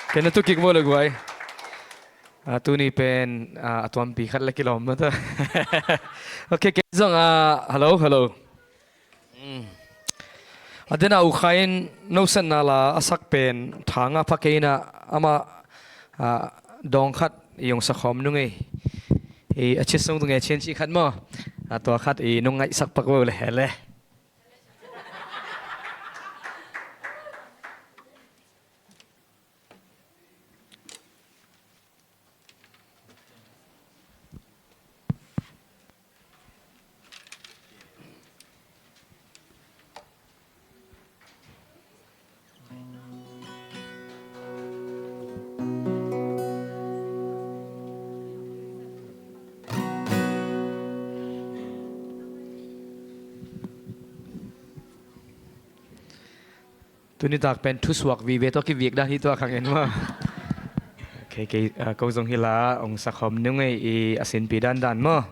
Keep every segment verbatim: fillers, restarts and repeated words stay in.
Ken na tu kik vo le guai. Ah, tuni pen, ah, a tuampi khat le kilawm mah ta. Ok, ken zong, ah, hello, hello. Mm. A dena U Khai in no sanna la a sak pen thanga pha kei ina ama, ah, dawng khat i hong sakhawm nung ei. I a chit sung tu nge chin chi khat maw. Ah, tua khat i nung ngaihsak pak vo le he le. Tuni tak pen thusuak vive tawh kiviak dan hi tua khang en maw. Kei, kei, ah, ko zong hi la hong sakhawm nung ei i a sinpi dandan maw.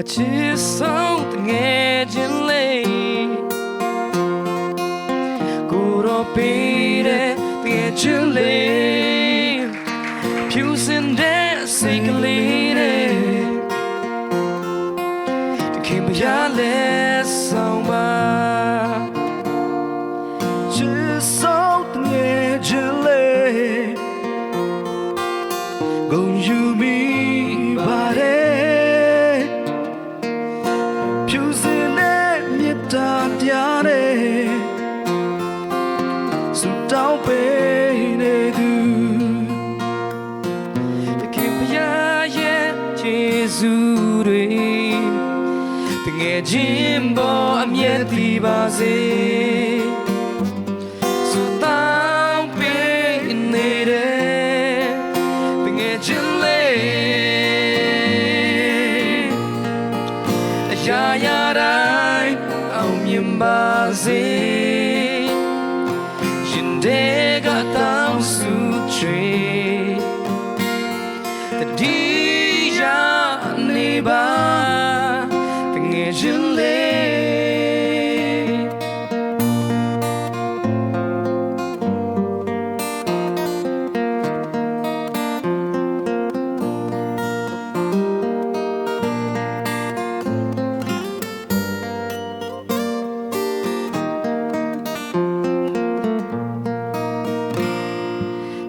A ci sau ta nge jin lei, ku ro pi de ta nge jin lei, piu sin de sing li de, ta kim ya le sau ma. Ci sau ta nge jin lei, gong yu mi ba de, piu sin de mi ta dia de, su tau pe de du. Ta kim ya ye Jesu de, ta nge jin bo am ye ti ba ze. Su tau pe ne de, ta nge jin lei, a ya ya dai au myen ba ze. Jin de ga tau su cwe. Ta di ya ne ba, ta nge jin lei.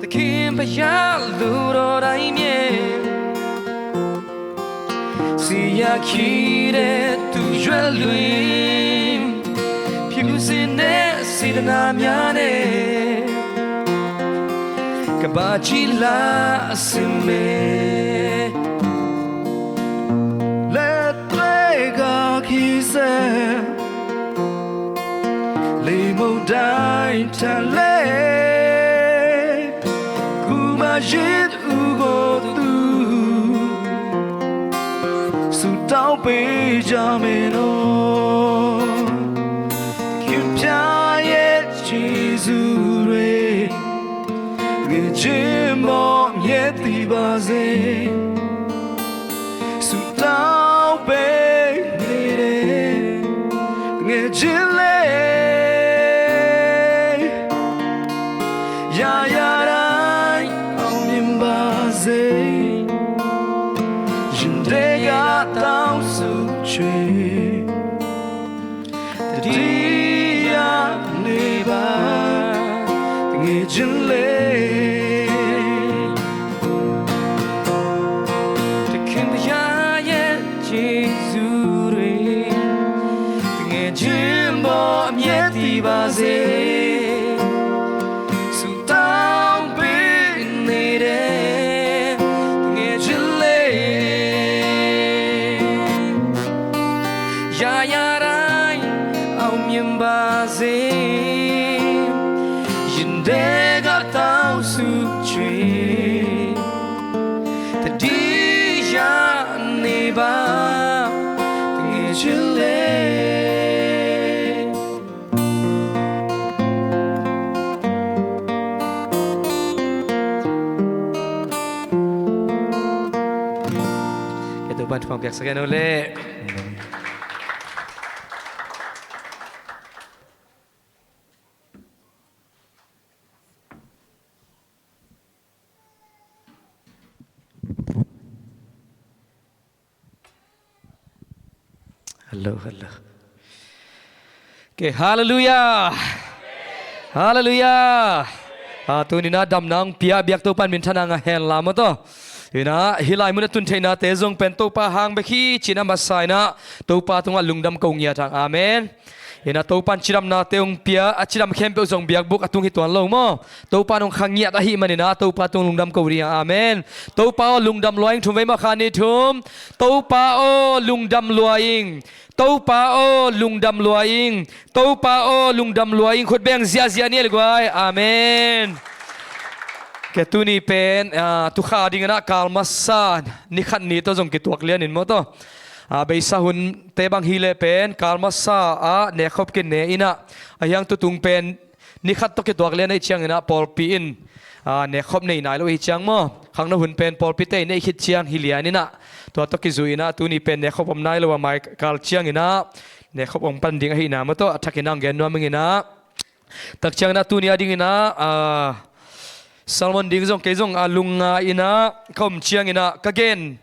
Ta kim pa ya lu ro dai mye. Si ya ki de tu yue lui. Piu sin de si de na mya de. Ka ba ci la si me. Le tre ga ki se. Lei mo dai ta le, kuma jit u go tu. Su tau pe ja me no. Kim pya ye Jesu re. Nge jin bo ye ti ba ze. Su tau pe ne de nge jin lei. Ya ya dai au myen ba ze. Jin de ga tau su cwe. Ta di ya ne ba ta nge jin lei. Ta kim pa ya ye Jesu re. Ta nge jin bo am ye ti ba ze. Su tau pe ne de ta nge jin lei. Ya ya Chile. Kei tu ban thupang piaksak hen uh leh. Hallo, hallo. Okay, halleluiah. Halleluiah. Ah, tuni-in ah damna hong pia biak Topa'n minthanna ngah hen la maw taw. Hi-in ah hih lai mun a tun theihnate zong pen Topa hang bek hi ci-in ah masa-in ah Topa tungah lungdam ko ngiat hang. Amen. Hi-in ah Topa'n cidamnate hong pia, a cidam khempeuh zong biakbuk a tung hi tuan lo maw. Topa in hong kha ngiat ahih manin ah Topa tung lungdam ko ding hang. Amen. Topa aw lungdam lua ing. Thum vei maw, khat, nih, thum. Topa aw lungdam lua ing. Topa aw lungdam lua ing. Topa aw lungdam lua ing. Khut beng ziahziah ni a liguai. Amen. Kei tuni pen, ah, tukha dingin ah kal masa ni khat ni tawh zong kituak lianin maw taw. Ah, beisa hunte bang hi leh pen kal masa ah nekkhop kine-in ah, a hiang tutung pen ni khat tawh kituak lian ahih ciangin ah pawlpi in, ah, nekkhop nei nai lo ahih ciang maw. Khangno hun pen pawlpite in neih khit ciang hi lianin ah tua tawh kizui-in ah tuni pen nekkhop om nai lo a, mai kal ciangin ah nekkhop hong pan ding ahihna maw taw a thakin ah hong gen nuam ing in ah. Tak ciangin ah tuni a dingin ah, ah, sermon ding zong kei zong a lungngai-in ah ka om ciangin ah ka gen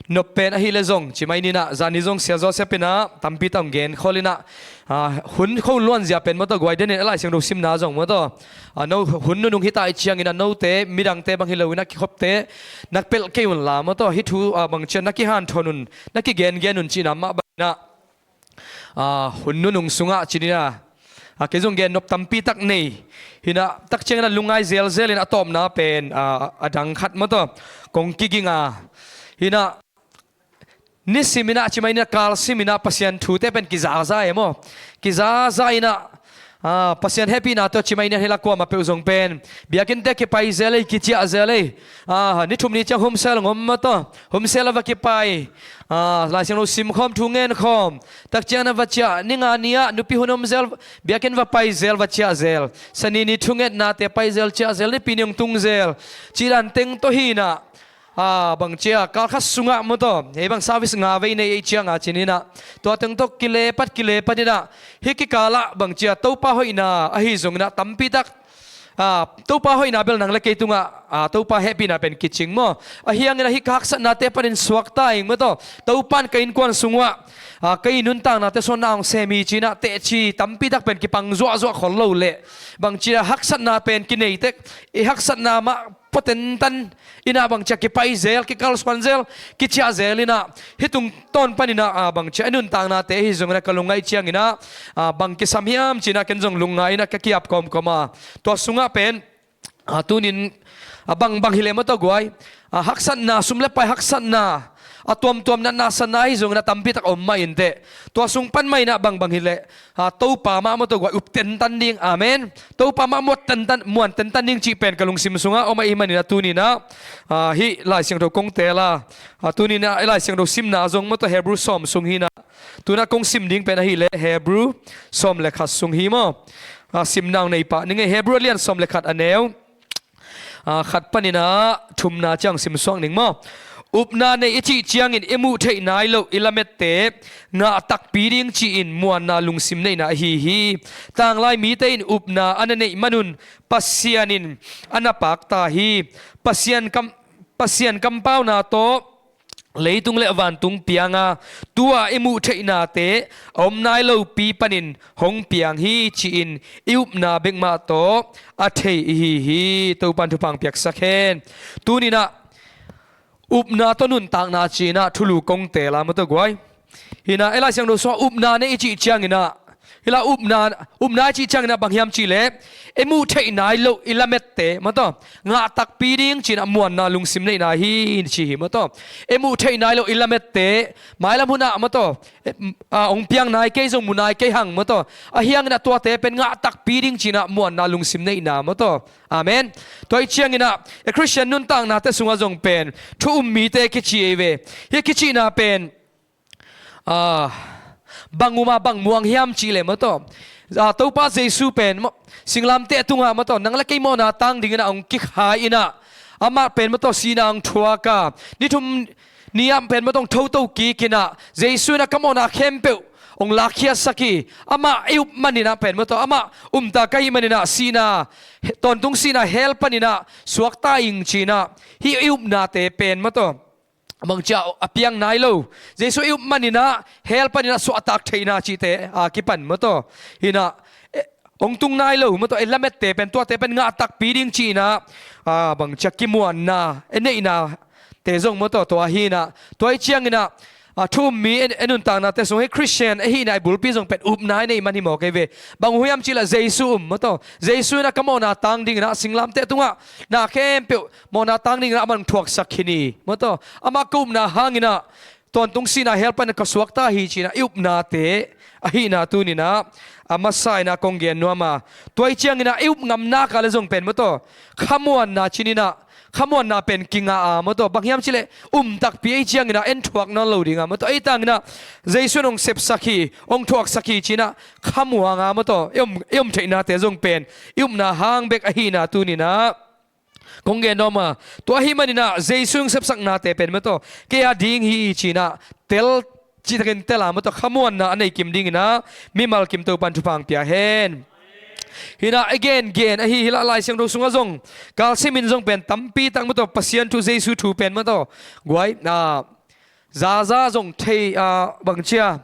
nop pen ahih leh zong ci mai ni-in ah, zani zong Sia Joseph in ah tampi tak hong genkhol in ah, ah, hun kho luanzia pen maw taw guai, den in a Lai Siangtho simna zong maw taw, ah, no hun nunung hi ta ahih ciangin ah note midangte bang hi lo-in ah kikhopte na pelh kei un la maw taw, hih thu, ah, bang ci-a na kihanthawn un, na kigengen un cihna mah bangin ah, ah, hun nunung sungah ci ni-in ah, ah, kei zong gen nop tampi tak nei. Hi-in ah tak ciangin ah lungngai zelzel in a tawpna pen, ah, a dang khat maw taw kong kiging a. Hi-in ah nisim in ah ci mai ni-in ah kal sim in ah Pasian thute pen kizaza e maw. Kizaza in ah, ah, Pasian hehpihna tawh ci mai ni-in ah hih lai kuamah peuh zong pen biakinnte kipai zel ei, kiciah zel ei. Ah, ni thum ni ciang homecell hong om maw taw. Homecell ah va kipai. Ah, Lai Siangtho simkhawm, thu ngenkhawm. Tak ciangin ah va ciah, ni nga ni-ah nupi hun om zel, biakinn va pai zel, va ciah zel. Sani ni thungetnate pai zel, ciah zel, Nipi ni hong tung zel. Cih dan teng tawh hi-in ah, ah, bang ci-a kal khat sungah maw taw, hih bang service nga vei nei ahih ciang a ci ni-in ah tua teng tawh kile pat, kile pat in ah, hih kikal ah bang ci-a Topa hoihna ahi zongin ah tampi tak, ah, Topa hoihna bel nang le kei tungah, ah, Topa hehpihna pen kicing maw. A hiangin ah hih ka haksatnate panin suakta ing maw taw. Topa'n ka innkuan sungah, ah, ka ii nuntaknate suanna hong sem hi ci-in ah teci tampi tak pen kipang zuahzuah khol lo leh, bang ci-a haksatna pen kinei tek, i haksatna mah pua tentan in ah bang ci-a kipai zel, kikalsuan zel, kiciah zel in ah, hih tungtawn panin ah, ah, bang ci-a i nuntaknate ahi zongin ah ka lungngaih ciangin ah, ah, bang kisam hiam ci-in ah ken zong lungngai in ah ka ki-ap kawmkawm a. Tua sungah pen, ah, tuni-in, ah, bangbang hi leh maw taw guai, ah, haksatna, sum le pai haksatna, a tuamtuam natna sana ahi zongin ah tampi tak om mah inteh. Tua sung pan mah in ah bangbang hi leh, ah, Topa mah maw taw guai up tentan ding. Amen. Topa mah muan tentan, muan tentan ding cih pen ka lungsim sungah om ahih manin ah tuni-in ah, ah, hih Lai Siangtho kong teel a. Ah, tuni-in ah i Lai Siangtho simna zong maw taw Hebrew sawm sung hi-in ah, tu-in ah kong sim ding pen ahih leh Hebrew sawm le khat sung hi maw. Ah, simna hong nei pah ning ei. Hebrew a lian sawm le khat, a neu, ah, khat panin ah thumna ciang simsuak ning maw. Upna nei i cih ciangin i muh theih nai loh i lamette ngah takpi ding ci-in muanna lungsim neihna ahi hi. Tanglai mite in upna a na neih manun Pasian in a na pakta hi. Pasian kam, Pasian kampauna tawh leitung le vantung pianga, tua i muh theihnate a om nai lopi panin hong piang hi ci-in i upna bek mah tawh a thei i hi hi. Topan thupha hong piaksak hen. Tuni-in ah upna tawh nuntakna ci-in ah thulu kong teel a maw taw guai. Hi-in ah i Lai Siangtho sungah upna nei i cih ciangin ah, hi-in ah upna, upna i cih ciangin ah bang hiam cih leh, i muh theih nai loh i lamette maw taw, ngah takpi ding ci-in ah muanna lungsim neihna hi ci hi maw taw. I muh theih nai loh i lamette mailam hun ah maw taw, eh, ah, hong piang nai kei, zong mu nai kei hang maw taw. A hiangin ah tuate pen ngah takpi ding ci-in ah muanna lungsim neihna maw taw. Amen. Tua i ciangin ah i Khristian nuntaknate sungah zong pen thu um mite kici ei ve. Hih kicihna pen, ah, Bang um a bang muang hiam cih leh maw taw, a, Topa Jesu pen maw, singlamteh tungah maw taw, nang le kei mawhna tang dingin ah hong kikhai in ah, amah pen maw taw, sihna hong thuak a, ni thum ni ah pen maw taw hong thoto kik in ah, Jesu in ah ka mawhna khempeuh hong lakkhiatsak hi. Amah ei up manin ah pen maw taw, amah umta ka hih manin ah sihna, tawntung sihna hell panin ah suakta ing ci in ah, hih ei upnate pen maw taw, bangci a, a piang nai lo. Jesu ei up manin ah hell panin ah suahtak theihna cihte a kipan maw taw, hi in ah, eh, hong tung nai lo maw taw, ei lamette pen tuate pen ngah takpi ding ci in ah, a, bangci a kimuanna, ei neihnate zong maw taw, tua hi in ah, tua ih ciangin ah, a, thu um mi, ei, ei nuntaknate sung hi Khristian ei hihna i bulpi zong pen upna i neih man hi mawk ei ve. Bang uh hiam cih leh Jesu um maw taw, Jesu in ah ka mawhna tang dingin ah singlamteh tungah na khempeuh mawhna tang dingin ah amah hong thuaksak khin hi maw taw, amah ka upna hangin ah tawntung sihna hell panin ah ka suakta hi ci in ah i upnate ahihna tuni in ah, a masa in ah kong gen nuam a, tua ih ciangin ah i up ngam nak leh zong pen maw taw, khamuanna ci in ah, khamuanna pen kingah a maw taw, bang hiam cih leh um takpi ei ciangin ah en thuak nawn lo ding a maw taw, ei tangin ah Jesu in hong sepsak hi, hong thuaksak hi ci in ah khamuang a maw taw, i om, i om theihnate zong pen i upna hang bek ahihna tuni in ah kong gen nuam a, tua ahih manin ah Jesu hong sepsaknate pen maw taw, kei a ding hi ci in ah tel, cihtakin tel a maw taw, khamuanna a nei kim dingin ah mimal kim Topa'n thupha hong pia hen. Hi in ah i gengen ahi, hi lah Lai Siangtho sungah zong, kalsimin zong pen tampi tak maw taw, Pasian thu, Jesu thu pen maw taw, guai, a, zaza zong thei, a, bangci a,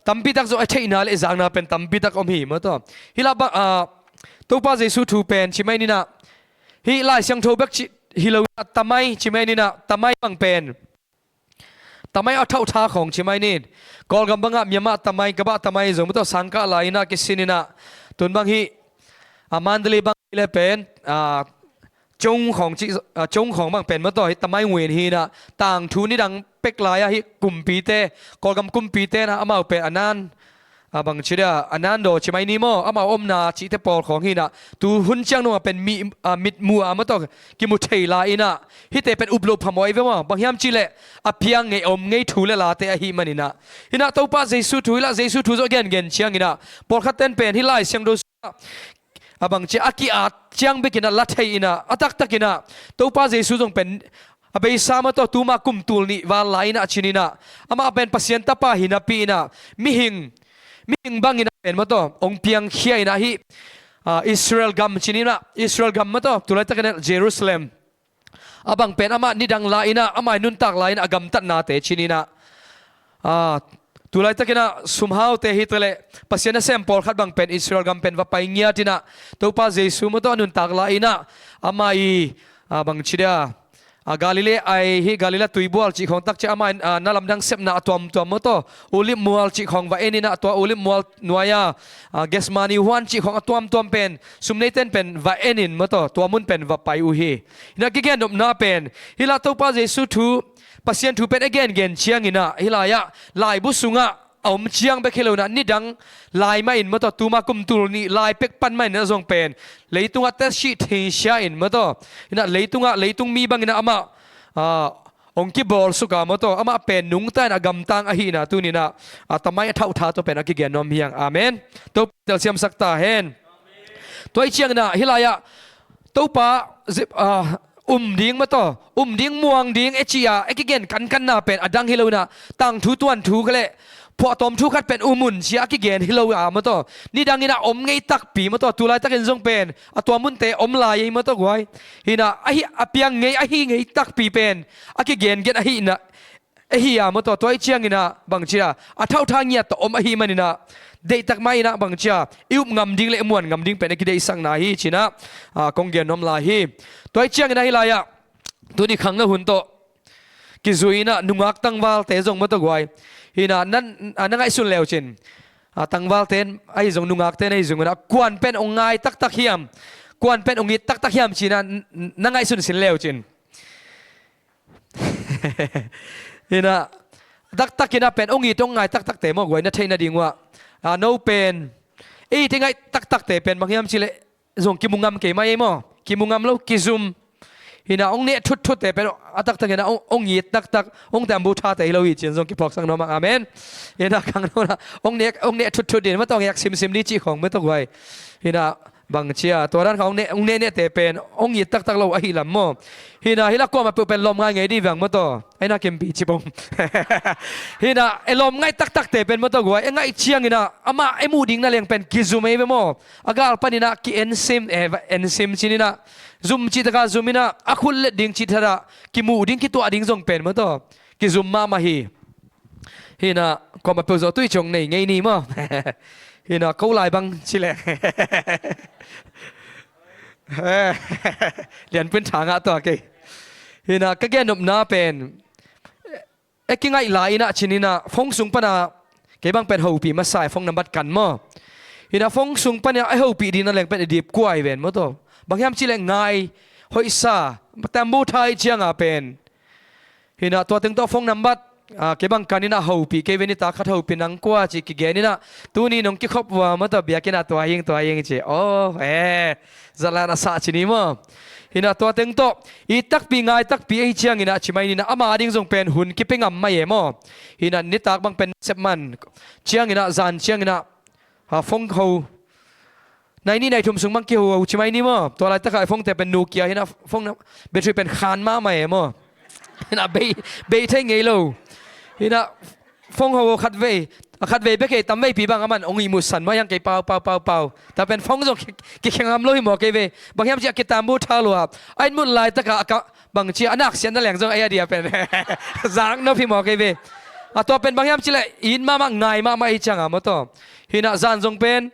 tampi tak zong a theihna le zakna pen tampi tak om hi maw taw. Hi lah bang, a, Topa Jesu thu pen ci mai ni in ah, hih Lai Siangtho bek ci hi lo in ah, tamai ci mai ni in ah, tamai bang pen, tamai a thauhtha khawng ci mai ni in. Kawlgam bangah Myanmar tamai, Kabah tamai zong maw taw, sangkah lai in ah kisin in ah, tun bang hih, a, Mandalay bang hi leh pen, a, Cong khawng ci, a, Cong khawng bang pen maw taw, hih tamai ngui in hi in ah, tangthu nidang pek lai-ah hih kumpite, Kawlgam kumpite in ah amau pen a nan, a, bangci dia, a nan daw ci mai ni maw, amau omna cihte pawl khawng hi in ah, tu hun ciang nungah pen mi, a, mitmuh a maw taw, kimu thei lai in ah, hihte pen up loh phamawh ei ve maw, bang hiam cih leh a piang ngei, om ngei thu le late ahih manin ah. Hi in ah Topa Jesu thu, hi lah Jesu thu zong gengen ciangin ah, pawlkhatte'n pen hih Lai Siangtho sungah, a, bangci a, a ki-at ciang bekin ah la thei in ah, a taktakin ah Topa Jesu zong pen a beisa maw taw, tuma kum tul nih val lai in ah ci in ah, amah pen Pasian Tapa hi napi in ah, mihing, mihing bangin ah pen maw taw hong piangkhia in ah, hih, a, Israel gam ci in ah, Israel gam maw taw, tu laitakin ah Jerusalem, a bang pen amah nidang lai in ah, amah nuntak lai in ah a gamtatnate ci in ah, a, tu laitakin ah sumhaute hi ta leh, Pasian nasem pawlkhat bang pen Israel gam pen va pai ngiat in ah, Topa Jesu maw taw a nuntak lai in ah, amah i, a, bangci dia, a, Galilee ai, hih Galilee tuibual cih khawng tak ciang amah in, a, na lamdang sepna a tuamtuam maw taw, Olib mual cih khawng va en in ah, tua Olib mual nuai-a, a, Gethsemane huan cih khawng a tuamtuam pen, sumneite'n pen va en in maw taw, tua mun pen va pai uh hi. Hi in ah kigen nopna pen, hi lah Topa Jesu thu, Pasian thu pen i gengen ciangin ah, hih lai-ah laibu sungah a om ciang bek hi lo in ah, nidang lai mah in maw taw, tuma kum tul nih lai pek pan mah in ah zong pen, leitungah test sih thei sia in maw taw, hi in ah leitungah, leitung mi bangin ah amah, a, hong kibawlsuk a maw taw, amah pen nungta in a gamtang ahihna tuni in ah, a, tamai a thauhtha tawh pen a kigen nuam hi hang. Amen. Topa telsiamsak ta hen. Tua ih ciangin ah hih lai-ah Topa, zi-, a, um ding maw taw, um ding, muang ding e ci a, e kigen kankanna pen a dang hi lo in ah, tangthu tuanthu khat le phuahtawm thu khat pen um un ci a kigen hi lo a maw taw, nidangin ah om ngei takpi maw taw, tu laitakin zong pen a tua munte om lai ei maw taw guai. Hi in ah, ahi, a piang ngei, ahi ngei takpi pen a kigengen ahihna, ahi a maw taw, tua ih ciangin ah bangci a, a thauhtha ngiat tawh om ahih manin ah, deihtak mah in ah bangci a, i up ngam ding le i muan ngam ding pen a kideihsakna hi ci in ah, a, kong gen nuam lai hi. Tua ih ciangin ah hih lai-ah tuni khangno hun tawh kizui in ah nungak tangvalte zong maw taw guai, hi in ah, nan, a, na ngaihsun leu cin, a, tangvalte'n ahi zong, nungakte'n ahi zong in ah, kua'n pen hong ngai taktak hiam, kua'n pen hong it taktak hiam ci in ah, n-, n-, na ngaihsun sin leu cin. Hi in ah, taktak in ah pen hong it hong ngai taktakte maw guai, na theihna ding uh ah, a, no pen, ei, i ngaih taktakte pen bang hiam cih leh zong kimu ngam kei mai ei maw, kimu ngam lo, kizum. Hina, hong neh thutthut te pen a taktak hina, hong, hong it taktak, hong tambu tha te hi lo hi cin zong kiphawksak nuam ang. Amen. Hina, khang lo na, hong neh, hong neh thutthut din, mataw, hong ek simsim di cih khawng, mataw guai. Hina, bang cia, tua dan kha hong neh, hong neh neh te pen hong it taktak lo ahi lam maw. Hina, hi la kuamah peuh pen lawm ngaingai di vang, mataw. Ai na kimpi cipong. Hina, e lawm ngaih taktak te pen, mataw guai, e ngaih ciang hina, amah e muh ding na leng pen kizum ei ve maw. A gal pan hina ki-ensim, e, ensim cin hina, zum cih taka zum hina, a khut let ding cih taka kimuh ding, kituah ding zong pen, mataw, kizum mahmah hi. Hina, kuamah peuh zawh tui ciang nei ngei ni maw. Hina, ko lai bang ci leh. Lianpun tha ngah tua kei. Hina, ka gennopna pen, e kingaih lai ina cin ina, phone sung pana kei bang pen hopih masa e, phone nambat kan maw. Hina, phone sung pana e hopih ding na leng pen e dip kuai ven, mataw. Bang hiam ci leh ngai hoihsa, tambu tha i cianga pen. Hina, tua teng tawh phone nambat, a, kei bang kan ina, hopih kei ve, nitak khat hopih nang kua ci kigen ina, tuni nong kikhop ua, mataw, biakinn ah tua hing, tua hing ci. Oh, e, zatlan a sah ci ni maw. Hina, tua teng tawh it takpi, ngai takpi ahi ciang ina, ci mai ni na, ama ding zong pen hun kipia ngam mai e maw. Hina, nitak bang pen sep man ciang ina, zan ciang ina, ha, phone ho nai nih nai thum sung bang kiho ho ci mai ni maw. Tua laitak a phone te pen Nokia hina, phone na, battery pen khan mahmah e maw. Hina, bei, bei thei ngei lo. Hina, phone ho khatvei, a khatvei bek hei, tamveipi bang aman hong ihmutsan mah hiang kei, pau, pau, pau, pau. Tua pen phone zong ki, kikhia ngam lo hi maw kei ve. Bang hiam ci a kitambu tha lua. A ihmut laitak a, a ka, bang ci a, a naksiat na leng zong a, a dia pen zak nop hi maw kei ve. A, tua pen bang hiam ci leh it mahmah, ngai mahmah i cianga, mataw. Hina, zan zong pen,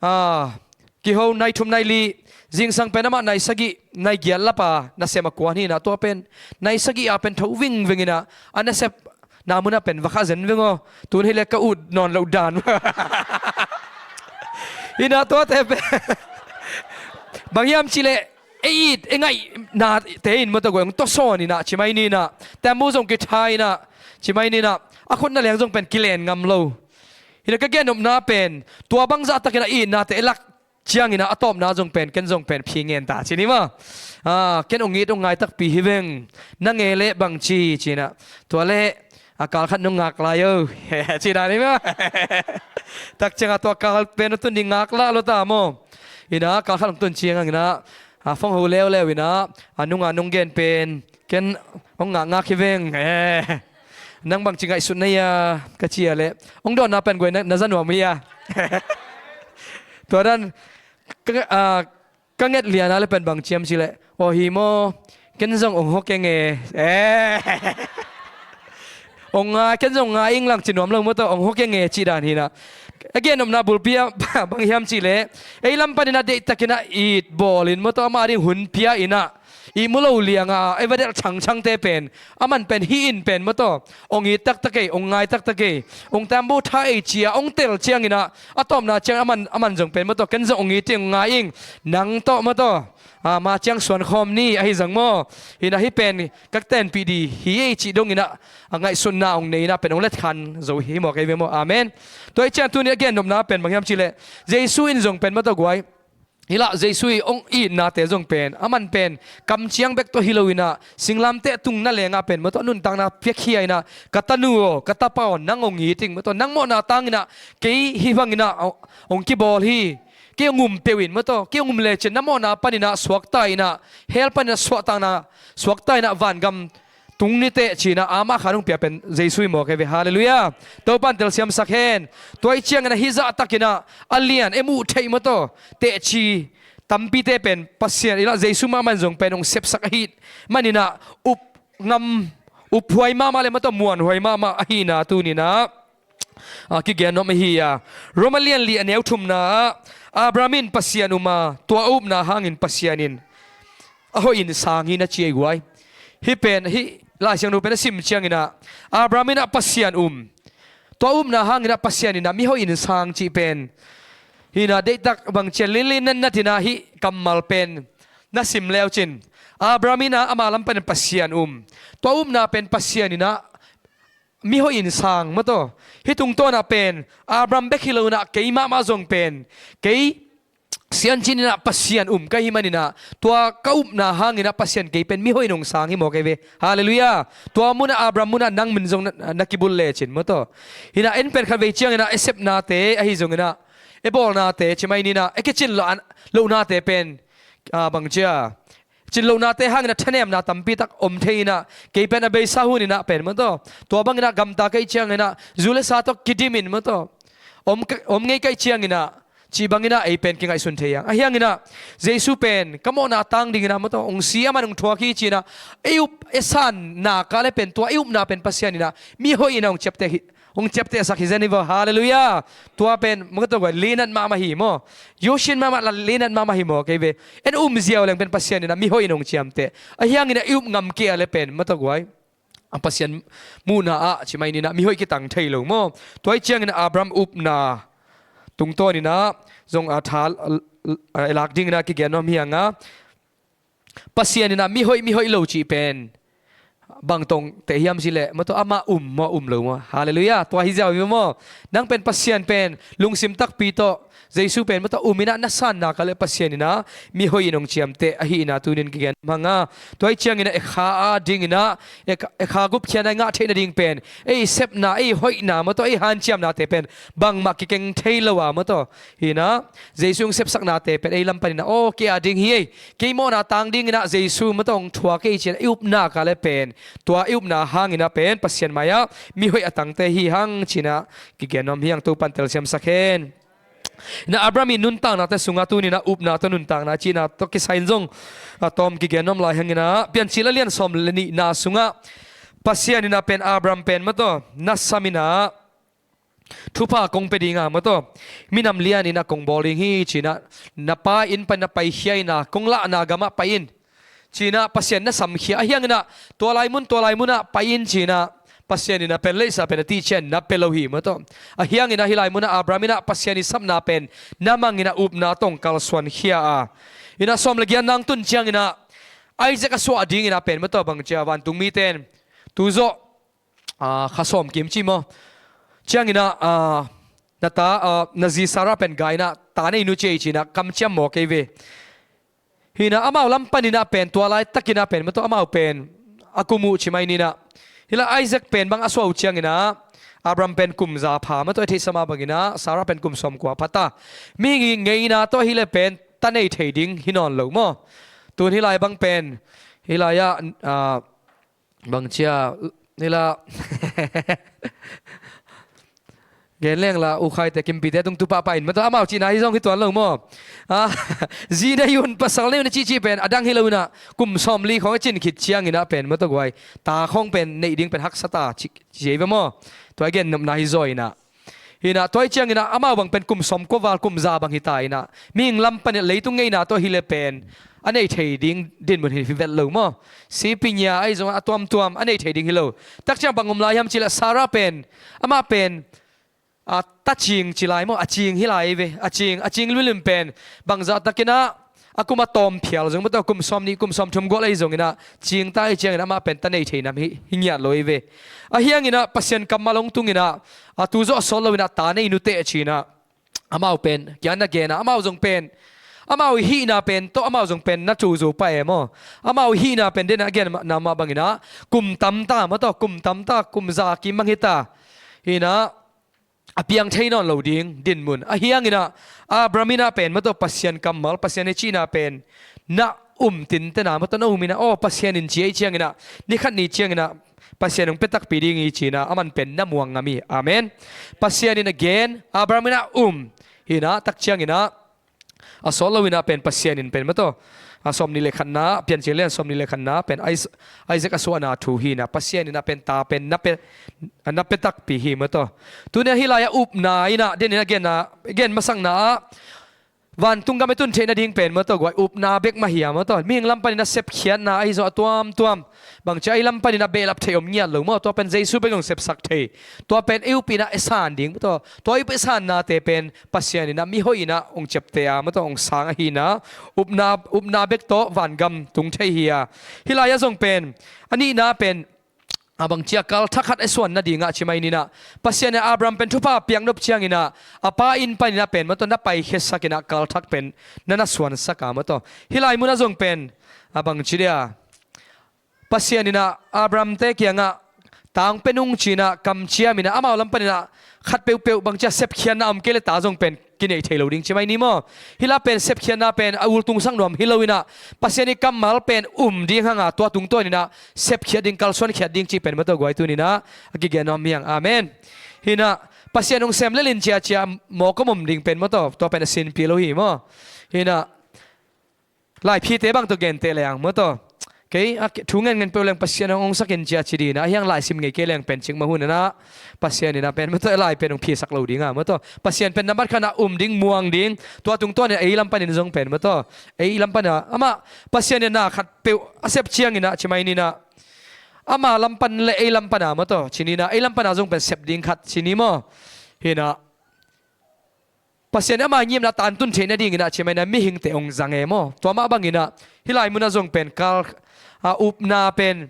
a, kiho nai thum nai li, zingsang pen amah nai sagih nai giat lapa nasem a kuan hina, tua pen nai sagih a pen tho vingveng ina, a nasepna mun a pen va khah zen veng aw. Tun hi leh ka ut nawn loh dan. Hina, tuate pen bang hiam ci leh e it e ngaihna te in, mataw guai, hong tawsawn ina, ci mai ni na, tambu zong kitha ina, ci mai ni na, a khut na leng zong pen kilen ngam lo. Hina, ka gennopna pen, tua bangzah takin a itna te e lak ciang ina, a tawpna zong pen, ken zong pen phi ngen ta ci ni maw. A, ken hong it hong ngai takpi hi veng. Na nge leh bang ci, ci ina. Tua leh, a, kal khat nong ngak lai o, ci dan hi maw. Tak ciang a, tua kal pen a tun ding ngak lah lo ta maw. Hina, kal khat hong tun ciang ina, a, phone ho leuleu ina, a, nunga nong gen pen ken hong ngakngak hi veng. E, nang bangci ngaihsut na hia, ka ci a leh, hong dawnna pen guai na, na za nuam hi a. Tua dan, ka, a, ka nget liana leh pen bang ci hiam ci leh, aw hi maw, ken zong hong hawk keng e. E. Hong ngai, ken zong ngai ing lang ci nuam lo, mataw, hong hawk keng e, ci dan hina. A gennopna bulpi a bang hiam ci leh, ei lam pan ina deihtakin a it bawlin, mataw, ama ding hun pia ina, ihmu lo lianga e va delh changchangte pen, aman pen hih in pen, mataw, hong it taktak ei, hong ngai taktak ei, hong tambu tha ei ci a hong tel ciang ina, a tawpna ciang aman, aman zong pen, mataw, ken zong hong it ing, hong ngai ing, nang tawh, mataw, a, ma ciang suan khawm ni, ahi zang maw. Hina, hih pen ka tenpih ding hi ei cih dong ina, a, ngaihsutna hong nei ina pen hong letkhan zo hi maw kei ve maw. Amen. Tua i ciang tuni a gennopna pen bang hiam ci leh, Jesu in zong pen, mataw guai, hi lah, Jesu i hong itnate zong pen, aman pen kamciang bek tawh hi lo ina, singlamteh tung na leng a pen, mataw, nuntakna piakhia ina, ka tanu aw, ka tapa aw, nang hong it ing, mataw, nang mawhna tang ina kei hih bang ina hong kibawl hi. Kei hong um peuh in, mataw, kei hong um lecin na mawhna pan ina suakta ina, hell pan ina suahtakna, suakta ina vangam tung ni teh, ci ina, ama khan hong pia pen Jesu hi maw kei ve. Halleluiah. Topan telsiamsak hen. Tua i ciang ina hih zah takin a, a lian e muh theih, mataw, teci tampite pen Pasian ina, Jesu mahmah in zong pen hong sepsak ahih man ina, up ngam, uphuai mahmah leh, mataw, muanhuai mahmah ahihna tuni ina, a, kigen nuam ahi a. Roma lian li a neu thumna ah, Abraham in Pasian um a, tua a upna hangin Pasian in a hoih in sang hi, na ci ei guai. Hih pen, hih Lai Siangtho pen a sim ciang ina, Abraham in a Pasian um, tua a upna hangin a Pasian in a mihoih in sang cih pen, hina, deihtak bang ci a linlin natnat ina hih kammal pen na sim leucin, Abraham in a ama lam pan Pasian um, tua a upna pen Pasian in a mihoih in sang, mataw. Hih tungtawn ah pen Abraham bek hi lo ina kei mahmah zong pen, kei Siancin inah Pasian um ka hih maninah tua ka upna hanginah Pasian kei pen mihoih nong sang hi maw kei ve. Halleluiah. Tua munah Abraham munah nang min zong na, na kibul lecin maw taw. Hinah en pen khat vei cianginah e sepnate ahi zonginah e bawlnate cimai ninah e kicin loh, lohnate pen, ah, bangcia cin lohnate hanginah thanemna tampi tak om thei inah kei pen a beisa huninah pen maw taw. Tua banginah gamta ka hih cianginah zu le sa tawh kidimin maw taw. Om ka, om ngei ka hih cianginah cih banginah ei pen kingaihsun thei ang. Ahianginah Jesu pen ka mawhna tang dinginah maw taw hong si, aman hong thuak hi cinah e up e sanna kah le pen tua e upna pen Pasian inah mihoih inah hong ciapteh hi, hong ciaptehsak hi zen hi vaw. Halleluiah. Tua pen maw taw guai, linat mahmah hi maw. Yosin mahmah la linat mahmah hi maw kei ve. En um ziau leng pen Pasian inah mihoih inah hong ciamteh. Ahianginah e up ngam kei a le pen maw taw guai, a Pasian muhna ah cimai ninah mihoih kitang thei lo maw. Tua hih cianginah Abraham upna tungtawninah zong a tha, a, a lak dinginah kigen nuam hi anga. Pasian inah mihoih mihoih lo cih pen bang tawh teh hiam cileh maw taw, amah um maw um lo maw. Halleluiah. Tua hi ziau hi maw. Nang pen Pasian pen lungsim takpi tawh Jesu pen maw taw um inah na sanna kah le Pasian inah mihoih in hong ciamteh ahihna tunin kigen nuam hanga. Tua hih cianginah e kha a dinginah e kha, e kha gupkhiatna i ngah theih nading pen ei sepna, ei hoihna maw taw, ei hanciamnate pen bangmah kikeng thei lo a maw taw. Hinah Jesu hong sepsaknate pen ei lam paninah aw kei a ding hi ei, kei mawhna tang dinginah Jesu maw taw hong thuak ei cinah e upna kah le pen tua e upna hanginah pen Pasian mai-ah mihoih a tangte hi hang cinah kigen nuam hi ang. Topan telsiamsak hen. Inah Abraham i nuntaknate sungah tuninah upna tawh nuntakna cihna tawh kisai in zong a tawm kigen nuam lai hanginah Piancil a lian sawm le nihna sungah Pasian inah pen Abraham pen maw taw na sam inah thupha kong pia dinga maw taw, minam lian inah kong bawl ding hi cinah na pa inn pan na paikhia inah kong lahna gamah pai in cinah Pasian na samkhia. Ahianginah tua lai mun, tua lai munah pai in cinah Pasian inah pen leisa pen a tihcian na pia lo hi maw taw. Ahianginah hih lai munah Abraham inah Pasian i sapna pen na manginah upna tawh hong kalsuankhia a. Inah sawm le giat nang tun cianginah Isaac a suah dinginah pen maw taw bangcia vantung mite in tu zawh, ah, kha sawm kim ci maw. Cianginah, ah, na ta, ah, na zi Sarah pen gai inah ta nei nu ci ei cinah kamciam maw kei ve. Hinah amau lam paninah pen tua laitakinah pen maw taw amau pen a kum uh cimai ninah hih lai Isaac pen bang a suah uh cianginah Abraham pen kum za pha maw taw, i theihsa mah banginah Sarah pen kum sawmkua pha ta. Mihing i ngeina tawh hih le pen ta nei thei ding hi nawn lo maw. Tun hih lai bang pen hih lai-ah, ah, bangcia, nila gen leng la, ukhaite kimpite tung tupah pah in maw taw, amau cihna hi zong hi tuan lo maw. Ah, zi nei un, pasal nei un a cihcih pen a dang hi lo inah kum sawmli khawng a cin khit cianginah pen maw taw guai, ta khawng pen neih ding pen haksa ta ci, ci ei ve maw. Tua a gennopna hi zaw inah. Hinah tua hih cianginah amau bang pen kum sawmkua val, kum za bang hita inah mihing lam panin leitung ngeina tawh hih le pen a nei thei ding dinmun hi, hi vet lo maw. Sipinya ahi zongah a tuamtuam a nei thei ding hi lo. Takciang bang om lai hiam cileh Sarah pen, amah pen, a, ta cing ci lai maw, a cing hi lai ve, a cing, a cing limlim pen bangzah takinah a kum a tawm phial zong maw taw, kum sawmnih, kum sawmthum gual ahi zonginah cingta ahi cianginah amah pen ta nei thei nam hi, hi ngiat lo hi ve. Ahianginah Pasian kammal hong tunginah a tu zawh a sawt loinah ta nei nuteh cinah amau pen kian na genah amau zong pen amau i hihna pen tawh amau zong pen na tuzo pah e maw. Amau i hihna pen denah a genna mah banginah kum tamta maw taw, kum tamta, kum za kim bang hita. Hinah a piang thei nawn lo ding dinmun. Ahianginah Abraham inah pen maw taw Pasian kammal, Pasian i cihna pen na um tintena maw taw na um inah aw Pasian in ci ahi cianginah ni khat ni cianginah Pasian hong pia takpi ding hi cinah aman pen na muang ngam hi. Amen. Pasian in a gen, Abraham inah um. Hinah tak cianginah a sawt loinah pen Pasian in pen maw taw a sawmnih le khatna, Piancil lian sawmnih le khatna pen Is-, Isaac a suahna thu hinah Pasian inah pen ta pen na pia, na pia takpi hi maw taw. Tuni a hih lai-ah upna inah denin a genna, gen masakna ah vantung gam i tun theih nading pen maw taw guai upna bek mah hi a maw taw. Mihing lam panin a sepkhiatna ahi zong a tuamtuam bangci ahi lam panin a behlap theih om ngiat lo maw. Tua pen Jesu bek zong sepsak thei. Tua pen i up inah i san ding maw taw. Tua i up i sannate pen Pasian inah mihoih inah hong ciapteh a maw taw hong sang ahi inah upna, upna bek tawh vangam tung thei hi a. Hih lai-ah zong pen a nihna pen a bangci a kal thak khat a suan nadingah ci mai inah, Pasian in Abraham pen thupha piak nop cianginah a pa inn paninah pen maw tawh na paikhiasak inah kal thak pen na na suansak a maw tawh. Hih lai munah zong pen a bangci dia Pasian inah Abraham-te kiangah tang pe nung ci-inah kamciam inah amau lam paninah khat peuhpeuh bangci a sepkhiatna om kei le ta zong pen kineih thei lo ding ci mai ni maw? Hih la pen sepkhiatna pen a ultungsak nuam hi lo inah Pasian ih kammal pen um ding hanga tua tungtawn inah sepkhiat ding, kalsuankhiat ding cih pen maw tawh guai tuni inah a kigen nuam hi hang. Amen. Hinah Pasian hong sem lelin ciacia mawk om om ding pen maw tawh tua pen a sinpi lo hi maw? Hinah laiphite bang tawh genteh leng maw tawh, kei a thu ngen ngen peuh leng Pasian hong ongsak in cia ci ding inah, ahi hang laisim ngei kei leng pen cik mah hun inah Pasian inah pen maw tawh lai pen hong phisak lo ding a maw tawh. Pasian pen nambat khatna um ding, muang ding, tua tungtawn inah ei lam panin zong pen maw tawh, ei lam panin ah amah Pasian inah khat peuh a sep ciang inah ci mai ni inah, ama lam pan le ei lam pana maw tawh ci ni inah, ei lam pana zong pen sep ding khat ci ni maw? Hinah Pasian ama ngimna tantun theih nading inah ci mai inah mihingte hong zang e maw? Tua mah bang inah hih lai munah zong pen kal a upna pen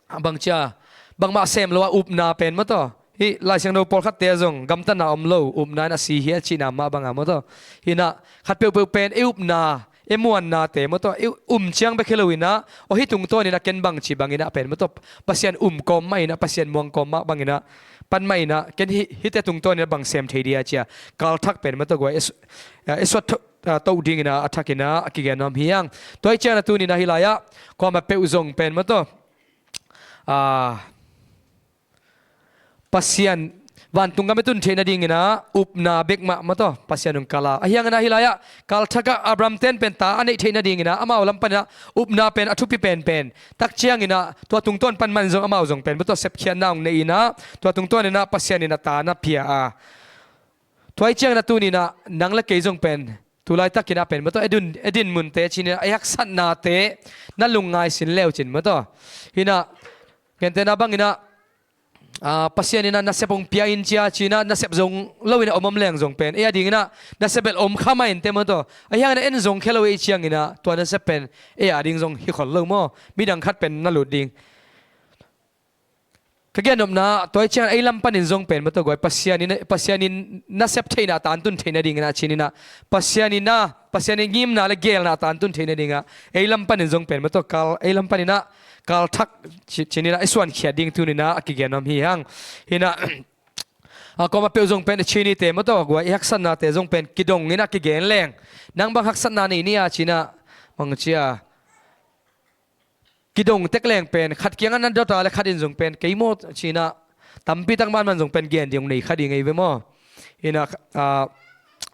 a bangci a bangmah sem lo a upna pen maw tawh, hih Lai Siangtho pawlkhatte ah zong gamtatna om lo, upna in a si hi a cihna mah banga maw tawh. Hinah khat peuhpeuh pen ei upna, ei muannate maw tawh, ei um ciang bek hi lo inah, aw hih tungtawn inah ken bangci bang inah pen maw tawh, Pasian um kawm mah inah, Pasian muang kawm mah bang inah pan mah inah ken hih, hihte tungtawn inah bang sem thei dia cia kal thak pen maw tawh guai, ei suat toh ding inah a thak inah a kigen nuam hi hang. Tua hi ciang inah tuni inah hih lai-ah kuamah peuh zong pen maw tawh, a, Pasian vantung gam i tun theih nading inah upna bek mah maw tawh Pasian hong kal a, ahi hang inah hih lai-ah kal thakah Abraham ten pen ta a neih theih nading inah amau lam pan inah upna pen a thupi penpen. Tak ciang inah tua tungtawn pan man zong amau zong pen maw tawh sepkhiatna hong neih inah tua tungtawn inah Pasian inah ta na pia a. Tua hi ciang inah tuni inah nang le kei zong pen tu laitak inah pen maw tawh, ei din, ei din munte ci ni inah, ei haksatnate na lungngai sin leu cin maw tawh. Hinah gentehna bang inah, a, Pasian inah nasep hong pia in cia ci inah nasep zong lo inah om om leng zong pen ei a ding inah nasep bel om kha mah inteh maw tawh. Ahi hang inah en zong khia lo ei ciang inah tua nasep pen ei a ding zong hi khol lo maw? Midang khat pen na lut ding. Ka gennopna tua hi ciang ei lam panin zong pen maw tawh guai, Pasian in, Pasian in nasep theihna tantun theih nading inah ci ni inah, Pasian inah, Pasian in ngimna le geelna tantun theih nading ah ei lam panin zong pen maw tawh kal, ei lam pan inah kal thak ci, ci ni inah ei suankhiat ding tuni inah a kigen nuam hi hang. Hinah a kuamah peuh zong pen a ci nite maw tawh guai, ei haksatnate zong pen kidong inah kigen leng, nang bang haksatna nei ni a ci inah bangci a kidong tek leng pen khat kiangah na dot a le khat in zong pen kei maw ci inah tampi tak man man zong pen gen ding hong nei kha ding ei ve maw? Inah, a,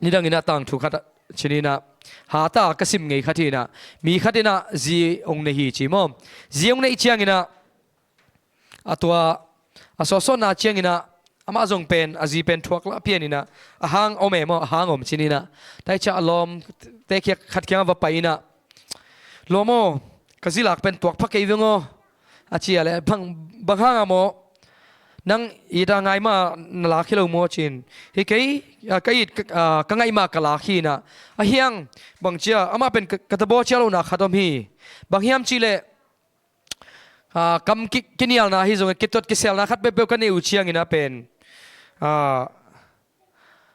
nidang inah tangthu khat ci ni inah hata ka sim ngei khat hi inah, mi khat inah zi hong nei hi ci maw? Zi hong neih ciang inah a tua a sawtsawtna ciang inah amah zong pen a zi pen thuak lah pian inah a hang om e maw, a hang om ci ni inah. Tua hi ciang a lawmte khat kiangah va pai inah, "Lawm aw, ka zi lak pen tuak pha kei veng aw," a ci a leh, "Bang, bang hang a maw? Nang it a ngai mah na lak hi lo maw?" ci in. "Hi kei, a, ka it, ka, a, ka ngaih mah ka lak hi inah. Ahi hang bangci a amah pen ka, ka tabaw cia lohna khat om hi. Bang hiam cih leh, a, kam ki, kinialna hi zong, kitot kiselna khat peuhpeuh ka neih uh ciang inah pen, a,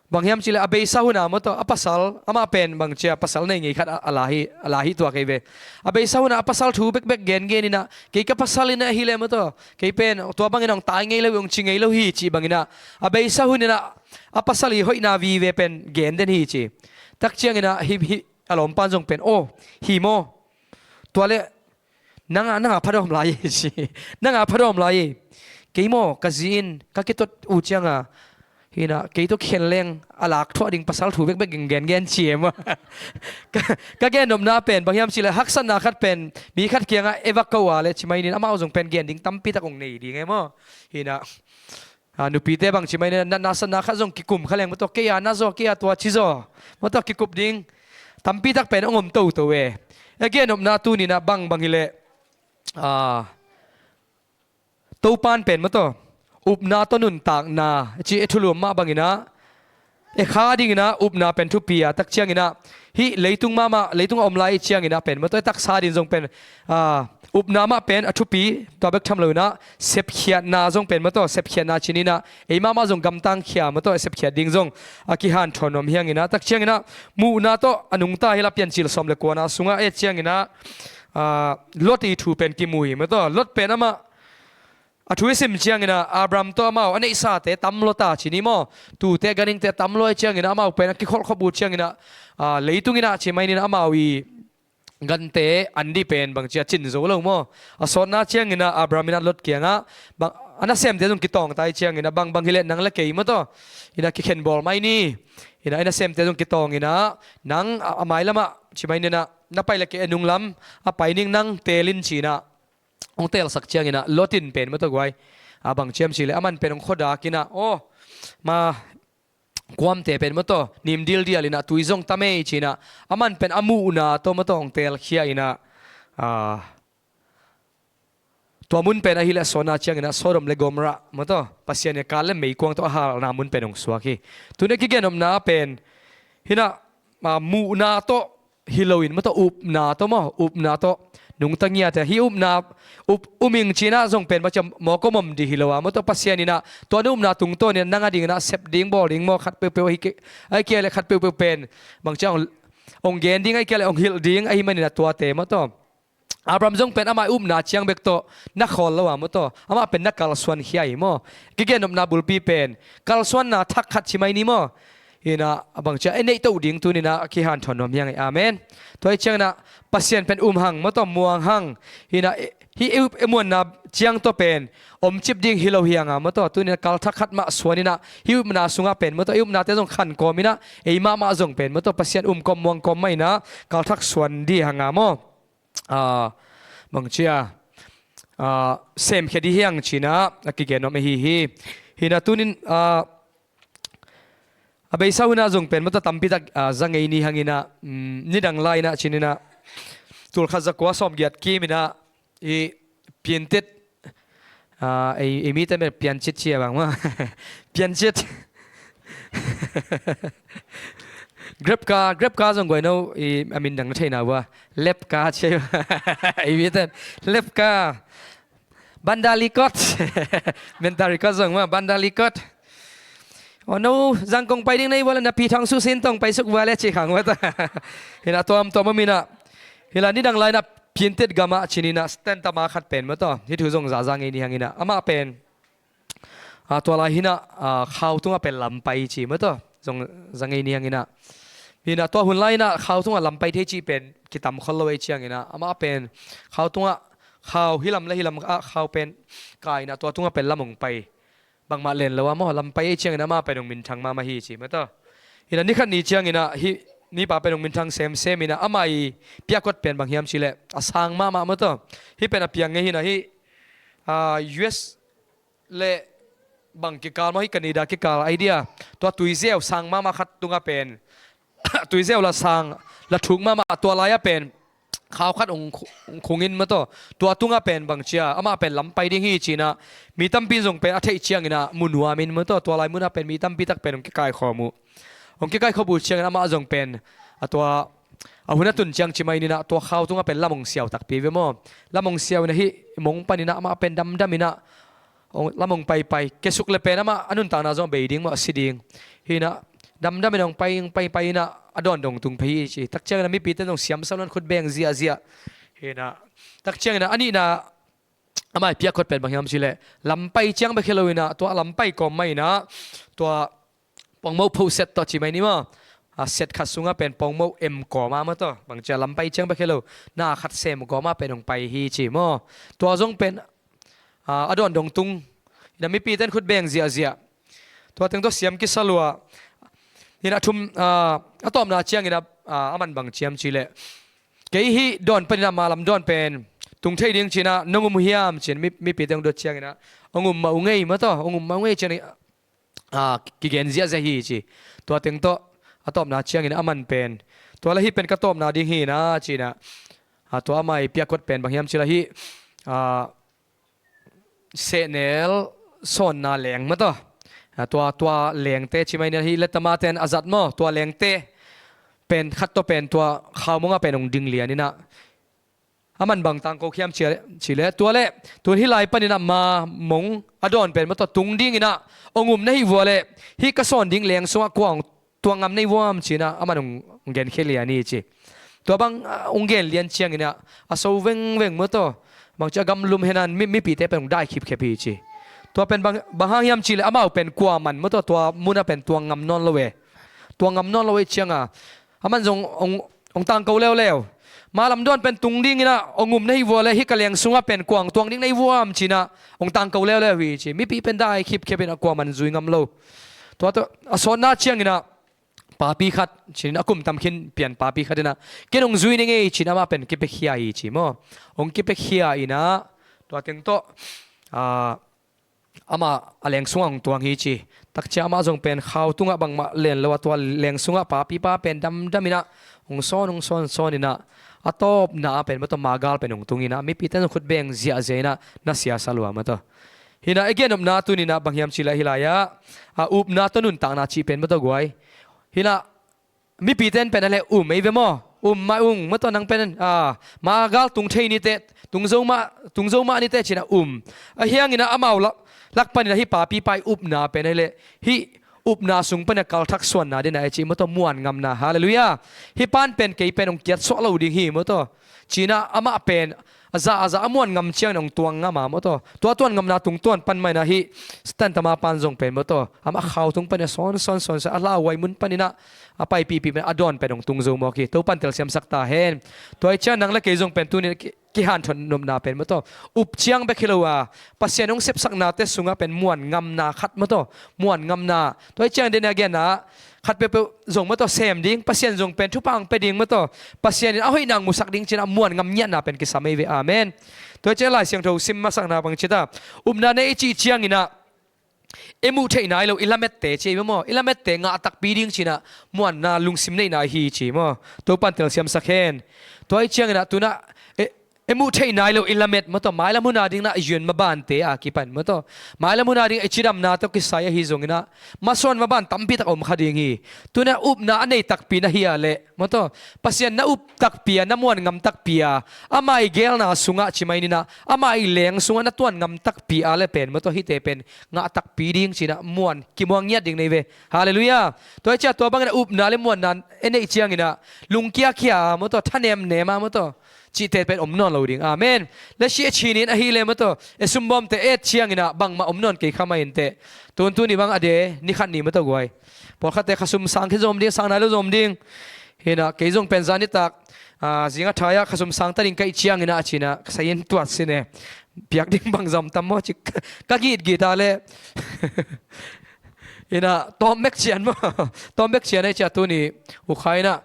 bang hiam cih leh a beisa hun ah maw tawh a pasal, amah pen bangci a pasal nei ngei khat a, a la hi, a la hi tuak ei ve. A beisa hun ah a pasal thu bekbek gengen inah, kei ka pasal inah hi leh maw tawh, kei pen tua bang inah hong tai ngei lo hi, hong ci ngei lo hi," cih bang inah a beisa hun inah a pasal ii hoihna vive pen gen den hi ci. Tak ciang inah hih, hih a lawmpa in zong pen, "Aw, hi maw? Tua leh nang a, nang a phadawm lai hi," ci. "Nang a phadawm lai hi. Kei maw, ka zi in ka kitot uh ciang a, hi inah kei tawh khen leng a lak thuah ding pasal thu bekbek gengen," ci e maw. Ka, ka gennopna pen bang hiam cih leh haksatna khat pen mi khat kiangah ei va ko a leh ci mai ni inah amau zong pen gen ding tampi tak hong nei ding e maw? Hi inah, a, nupite bang ci mai ni inah natna satna khat zong kikum kha leng maw tawh, "Kei a na zaw, kei a tua ci zaw," maw tawh, kikup ding tampi tak pen hong om toto e. A gennopna tuni inah bang bang hi leh, a, Topa in pen maw tawh upna tawh nuntakna ci ei thulu om mah bang inah ei kha ding inah upna pen thupi a, tak ciang inah hih leitung mahmah, leitung a om lai ciang inah pen maw tawh ei taksa ding zong pen, a, upna mah pen a thupi, tua bek tham lo inah sepkhiatna zong pen maw taw, sepkhiatna ci-in inah ei mahmah zong gamtang khia maw taw, sepkhiat ding zong a kihanthawn nuam hi hang inah, tak ciang inah muhna tawh a nungta hi la, Piancil sawm le kuana sungah et ciang inah, ah, Lot i thu pen kimu hi maw taw. Lot pen amah a thu i sim ciang inah Abraham tawh amau a neihsate tam lua ta ci ni maw, tuute ganhingte tam lua i ciang inah amau pen a kikholh khop uh ciang inah, ah, leitung inah ci mai ni inah amau i gante an dih pen bangci a cin zo lo maw. A sawtna ciang inah Abraham inah Lot kiangah bang, a nasemte zong kitawng ta i ciang inah, bang, bang hi leh nang le kei maw taw, inah kikhen bawl mai ni. Inah i nasemte zong kitawng inah nang a, a mai lamah ci mai ni inah, na pai le kei a nung lam a pai ning, nang teel in ci inah hong teelsak ciang inah Lot in pen maw taw guai, a bang ciam ci leh aman pen hong khuadak inah, aw, ma kuamte pen maw taw nim dildial inah tui zong tam ei ci inah, aman pen a muhna tawh maw taw hong teelkhia inah, ah, tua mun pen ahih leh a sawtna ciang inah Sodom le Gomorrah maw taw, Pasian in a kal le meikuang tawh a halna mun pen hong suak hi. Tuni a kigen nopna pen hi inah, ah, muhna tawh hi loin maw taw, upna tawh maw, upna tawh nungta ngiat hi. Hih upna, up, um ing ci inah zong pen maw ciam mawk om om dih hi lo a maw taw, Pasian inah tua na upna tungtawn inah nang a ding inah sep ding, bawl ding maw, khat peuhpeuh ahi kei, ahih kei leh khat peuhpeuh pen bangci a hong, hong gen ding, ahih kei leh hong hilh ding ahih man inah tuate maw taw. Abraham zong pen amah i upna ciang bek tawh na khawl lo a maw taw, amah pen na kalsuan khia hi maw. Kigen nopna bulpi pen kalsuanna thak khat ci mai ni maw. Inah a bangci a i neih toh ding tuni inah a kihanthawn nuam hi hang ei. Amen. Tua hi ciang inah Pasian pen um hang maw taw, muang hang. Inah hih i, i muanna ciang tawh pen omcip ding hi lo hi hang a maw taw, tuni inah kalthak khat mah suan inah hih upna sungah pen maw taw, i upnate zong khan kawm inah ei mahmah zong pen maw taw, Pasian um kawm muang kawm mah inah kalthak suan dih hang a maw. Ah, bangci a, ah, semkhia dih hi hang ci inah a kigen nuam ahi hi. Hi inah tuni in, ah, a beisa hun ah zong pen maw taw tampi tak, ah, za ngei ni hang inah, mm, nidang lai inah ci inah tul khat za kua sawmgiat kim inah i Piantit, ah, ei, ei mite pen Piancit ci a bang maw. Piancit. Grab car, Grab car zong guai no i a min dang na theihna uh a. Lep car ci a. Ei mite Lep car. Bandalikot. Bandalikot zong maw, Bandalikot. Oh no, Zangkong pai ding na hih uh a leh na pi thong suh sin tong pai suk uh a leh ci khang uh a ta. Hi inah tuamtuam om inah. Hi inah nidang lai inah Piantit gamah ci inah stand up a khat pen maw taw, hih thu zong za za ngei ni hang inah amah pen, ah, tua lai hi inah, ah, khau tungah pen lam pai ci maw taw, zong za ngei ni hang inah. Hi inah tua hun lai inah khau tungah lam pai thei cih pen kitam khol lo ei ciang inah amah pen khau tungah, khau hi lam le hi lam ah khau pen kai inah tua tungah pen lam hong pai. Bangmah len lo a maw, lam pai ei ciang inah amah pen hong minthang mahmah hi ci maw taw. Hi inah ni khat ni ciang inah hih mipa pen hong minthang semsem inah amah i piakkot pen bang hiam ci leh a sang mahmah maw taw. Hih pen a piang ngei hi inah hih, ah, U S le bang kikal maw, hih Canada kikal ai dia, tua tuizeu sang mahmah khat tungah pen, tuizeu la sang, la thuk mahmah, tua lai ah pen khau khat hong khu-, hong khung in maw taw, tua tungah pen bangci a, amah pen lam pai ding hi ci inah mi tampi in zong pen a theih ciang inah mu nuam in maw taw, tua lai mun ah pen mi tampi tak pen hong kikaikhawm uh. Hong kikaikhop uh ciang inah amah zong pen, a tua, a hun a tun ciang ci mai ni inah tua khau tungah pen lam hong siau takpi ve maw. Lam hong siau inah hih mong pan inah amah pen damdam inah, hong, lam hong paipai, kesuk le pen amah a nuntakna zong a bei ding maw, a si ding. Hi inah damdam inah hong pai, hong paipai inah a dawn dong tung phei hi ci. Tak ciang inah mipite zong siamsam lo in khut beng ziahziah. Hi inah tak ciang inah a nihna amah i piakkot pen bang hiam ci leh lam pai ciang bek hi lo inah tua lam pai kawm mah inah tua pongmoh phoh set tawh ci mai ni maw. A set khat sungah pen pongmoh em kawm a maw taw, bangci a lam pai ciang bek hi lo, na khat sem kawm a pen hong pai hi ci maw. Tua zong pen, ah, a dawn dong tung inah mipite in khut beng ziahziah. Tua teng tawh siam kisa lua. Hi inah thum, ah, a tawpna ciang inah, ah, aman bang ciam ci leh, kei hih dawn pan inah ma lam dawn pen tung thei ding ci inah nong um uh hiam ci inah mi, mipite hong dot ciang inah hong um mah uh ngei maw taw, hong um mah uh ngei ci inah, ah, kigen ziahziah hi ci. Tua teng tawh a tawpna ciang inah aman pen, tua lah hih pen ka tawpna ding hi inah ci inah, ah, tua amah i piakkot pen bang hiam ci lah hih, ah, sehnel sawnna leng maw taw. Ah, tua, tua lengte ci mai ni inah hih lettama ten a zat maw, tua lengte pen khat tawh pen tua khau mong ah pen hong ding lian inah a man bang tangko khiam ci leh, ci leh, tua leh tun hih lai panin ah ma mong a dawn pen maw tawh tung dingin ah hong um na hih vua leh hih ka sawn ding leng sungah kua hong tuang ngam na hi vuam ci-in ah a man hong, hong genkhia lian hi ci. Tua bang, ah, hong gen lian ciangin ah a so vengveng maw tawh, bang ci a gamlum hen ah mi, mipite pen hong dai khipkhep hi ci. Tua pen bang, bang hang hiam ci leh amau pen kua man maw tawh tua munah pen tuang ngam nawn lo e. Tuang ngam nawn lo e ciangah a man zong hong, hong tangko leuleu. Ma lam dawn pen tung dingin ah hong um na hi vua leh hih ka leng sungah pen kua hong tuang ding na hi vuam ci-in ah hong tangko leuleu hi ci. Mipi pen dai khipkhep in ah kua man zui ngam lo. Tua tawh a sawtna ciangin ah papi khat ci-in a kum tam khin pian papi khat in ah ken hong zui ning ei ci-in amah pen kipiakhia hi ci maw. Hong kipiakhia in ah tua teng tawh, ah, amah a leng sungah hong tuang hi ci. Takcia amah zong pen khau tungah bangmah len lo a tua leng sungah papipa pen damdam in ah hong sawn, hong sawn, sawn in ah a tawpna ah pen maw tawh ma gal pen hong tung in ah mipite zong khut beng ziahziah in ah na siasa lua maw tawh. Hi in ah i gen nopna tuni in ah bang hiam ci leh hih lai-ah a upna tawh nuntakna cih pen maw tawh guai. Hi in ah mipite in pen a leh um ei ve maw. Um mah ung maw tawh nang pen, ah, ma gal tung thei ni teh, tung zo mah, tung zo mah ni teh ci-in ah um. Ahih hangin ah amau lak, lak panin ah hih papipa i upna pen a leh hih upna sung panin ah kalthak suanna ding ah i cih maw tawh muan ngamna. Halleluiah. Hih pa in pen kei pen hong kiatsuah lo ding hi maw tawh ci-in ah amah pen a za, a za a muan ngam ciangin hong tuang ngam a maw tawh. Tua tuan ngamna tungtawn pan mah in ah hih Satan tama pa in zong pen maw tawh amah khau tung panin ah sawn, sawn, sawn, sawn a lauhuai mun panin ah a paipihpih pen a dawn pen hong tung zo mawk hi. Topa in telsiamsak ta hen. Tua ahih ciang nang leh kei zong pen tuni in ah ki, kihanthawn nopna pen maw tawh up ciang bek hi lo a, Pasian hong sepsaknate sungah pen muan ngamna khat maw tawh, muan ngamna. Tua ahih ciang dena gen ah khat peuhpeuh zong maw tawh sem ding, Pasian zong pen thupha hong pia ding maw tawh, Pasian in a hoihna hong musak ding ci-in ah muan ngam ngiatna pen kisam ei ve. Amen. Tua ahih ciang Lai Siangtho sim masakna bang ci ta, upna nei i cih ciangin ah i muh theih nai lo i lamette ci ei ve maw, i lamette ngah takpi ding ci-in ah muanna lungsim neihna hi ci maw. Topa in telsiamsak hen. Tua ahih ciangin ah tu-in ah, eh, i muh theih nai lo i lamet maw tawh, mailam hun a ding in ah i yun mabante a kipan maw tawh, mailam hun a ding i cidamna tawh kisai ahi zongin ah masuan maban tampi tak om kha ding hi. Tu-in ah upna a nei takpi na hi a leh maw tawh, Pasian na up takpi a, na muan ngam takpi a, ama i geelna sungah ci mai ni in ah, ama i leng sungah na tuan ngam takpi a leh pen maw tawh hihte pen ngah takpi ding ci-in ah muan, kimuang ngiat ding nei ve. Halleluiah. Tua ahih ciang tua bangin ah upna leh muanna i neih ciangin ah lungkiakhia a maw tawh, thanemnem a maw tawh cihte pen om nawn lo ding. Amen. Leh si e chin in ahih leh maw tawh, e sumbawmte et ciangin ah bangmah om nawn kei kha mah inteh. Tun tuni bang a de ni khat ni maw tawh guai. Pawlkhatte khasum sang khin zong om ding, sang nai lo zong om ding. Hi in ah kei zong pen zan nitak, ah, zing a thai ah khasum sang ta ding ka hih ciangin ah ci-in ah ka sai in tuat sin e. Piak ding bangzah om tam maw ci ka gitgit a leh. Hi in ah tawm bek cian maw. Tawm bek cian ei cia tuni. U Khai in ah